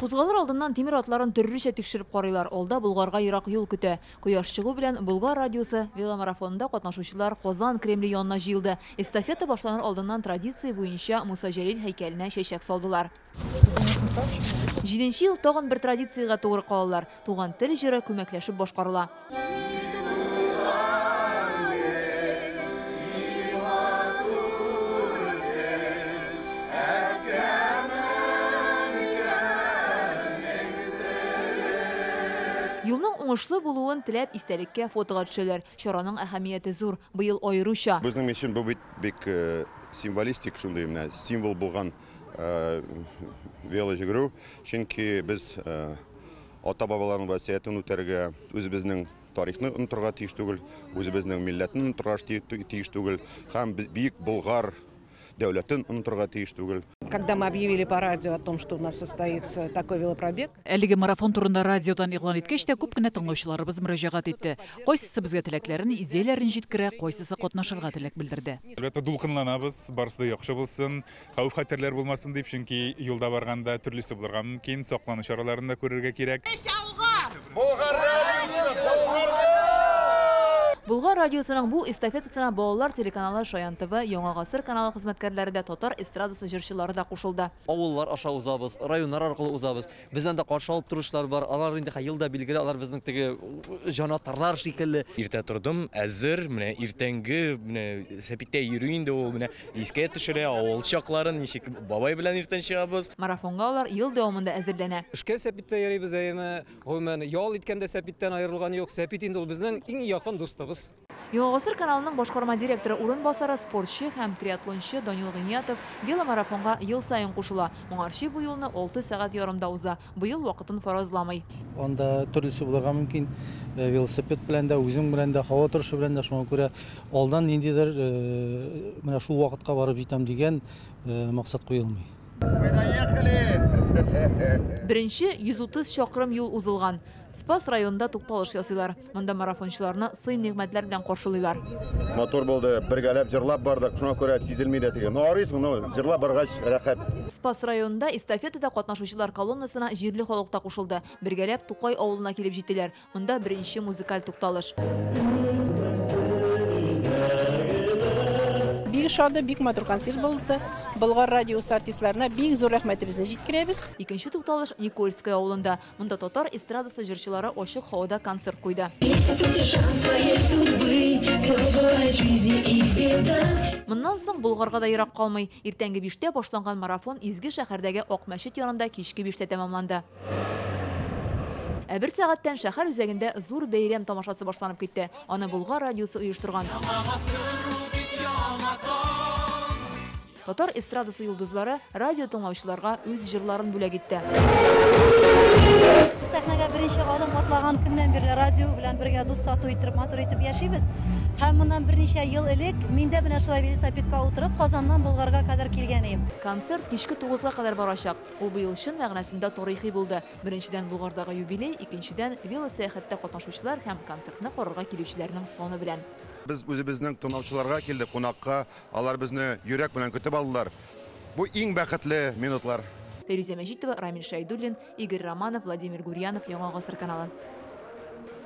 Кузгалыр алдыннан тимер атларын төрлечә тикшереп карыйлар. Алда Болгарга ерак юл көтә. Кояш чыгу белән Болгар радиосы веломарафонында катнашучылар Казан Кремле янына җыелды. Эстафета башланыр алдыннан традиция буенча Муса Җәлил һәйкәленә чәчәк салдылар. Җиденче ел тагын бер традициягә тугры калалар. Туган тел җыры күмәкләшеп башкарыла. Юлның уңышлы булуын теләп истәлеккә фотога төшәләр. Чараның әһәмияте зур, быел аеруча. Безнең өчен бу бит бик символистик шундый менә символ булган веложүгерү, чөнки без ата-бабаларның васыятен үтәргә, үзебезнең тарихны онытырга тиеш түгел, үзебезнең милләтне онытырга тиеш түгел һәм бөек Болгар дәүләтен онытырга тиеш түгел. Когда мы объявили по радио о том, что у нас состоится такой велопробег. Әлеге марафон турында радиодан игълан иткәч тә күп кенә тыңлаучыларыбыз мөрәҗәгать итте. Кайсысы безгә теләкләрен, идеяләрен җиткерә, кайсысы катнашырга теләк белдерде. Әлбәттә, дулкынланабыз, барысы да яхшы булсын, хәвеф-хәтәрләр булмасын дип, чөнки юлда барганда төрлесе булырга мөмкин, саклану чараларын да күрергә кирәк. Болгар радиосы, Болгар! Болгар радиосының бу эстафетасына балалар телеканалы Шаян ТВ, Яңа Гасыр каналы хезмәткәрләре дә, татар эстрадасы җырчылары да кушылды. Авыллар аша узабыз, районнар аркылы узабыз. Бездән дә каршы алып торучылар бар. Алар инде елда билгеле, алар безнең теге җанатарлар шикелле. Иртә тордым, әзер, менә иртәнге, менә сәпиттә йөрү инде ул, менә искә төшерә авыл чакларын, ничек бабай белән иртән чыгабыз. Марафонга алар ел дәвамында әзерләнә. Эшкә сәпиттә йөрибез, әйеме, гомумән, ял иткәндә сәпиттән аерылган юк. Сәпит инде ул безнең иң якын дустыбыз. Яңа Гасыр каналының башкарма директоры урынбасары, спортчы һәм триатлончы Данил Гыниятов веломарафонга ел саен кушыла. Моңарчы бу юлны 6 сәгать ярымда уза. Быел вакытын фаразламый. Анда төрлесе булырга мөмкин. Велосипед белән дә, үзең белән дә, һава торышы белән дә, шуңа күрә алдан ниндидер менә шул вакытка барып җитәм дигән максат куелмый. Беренче 130 чакрым юл узылган. Спас районында тукталыш ясыйлар. Монда марафончыларны сый-нигъмәтләр белән каршылыйлар. Матур булды, бергәләп җырлап бардык, шуңа күрә сизелми дә теге. Ну, арыйсың, ну, җырлап баргач рәхәт. Спас районында эстафетада катнашучылар колоннасына җирле халык та кушылды. Бергәләп Тукай авылына килеп җиттеләр. Монда беренче музыкаль тукталыш. Бик шады, бик матур концерт булды. Болгар радиосы артистларына бик зур рәхмәтебезне җиткерәбез. Икенче тукталыш Никольское авылында. Монда татар эстрадасы җырчылары ачык һавада концерт куйды. Моннан соң Болгарга да ерак калмый. Иртәнге 5-тә башланган марафон изге шәһәрдәге Ак мәчет янында кичке 5-тә тәмамланды. Ә бер сәгатьтән шәһәр үзәгендә зур бәйрәм тамашасы башланып китте. Аны Болгар радиосы оештырган. Татар эстрадасы йолдызлары радио тыңлаучыларга үз җырларын бүләк итте. Сәхнәгә беренче адым атлаган көннән бирле радио белән бергә дус тату итеп, матур итеп яшибез. Һәм моннан берничә ел элек мин дә менә шулай велосипедка утырып Казаннан Болгарга кадәр килгән идем. Концерт кичке 9-га кадәр барачак. Ул быел чын мәгънәсендә тарихи булды. Беренчедән Болгардагы юбилей, икенчедән велосәяхәттә катнашучылар һәм концертны карарга килүчеләрнең саны белән. Без үзебезнең тыңлаучыларга килдек кунакка, алар безне йөрәк белән көтеп алдылар. Бу иң бәхетле минутлар. Фәйрүзә Мәҗитова, Рамил Шәйдуллин, Игорь Романов, Владимир Гурьянов, Яңа Гасыр каналы.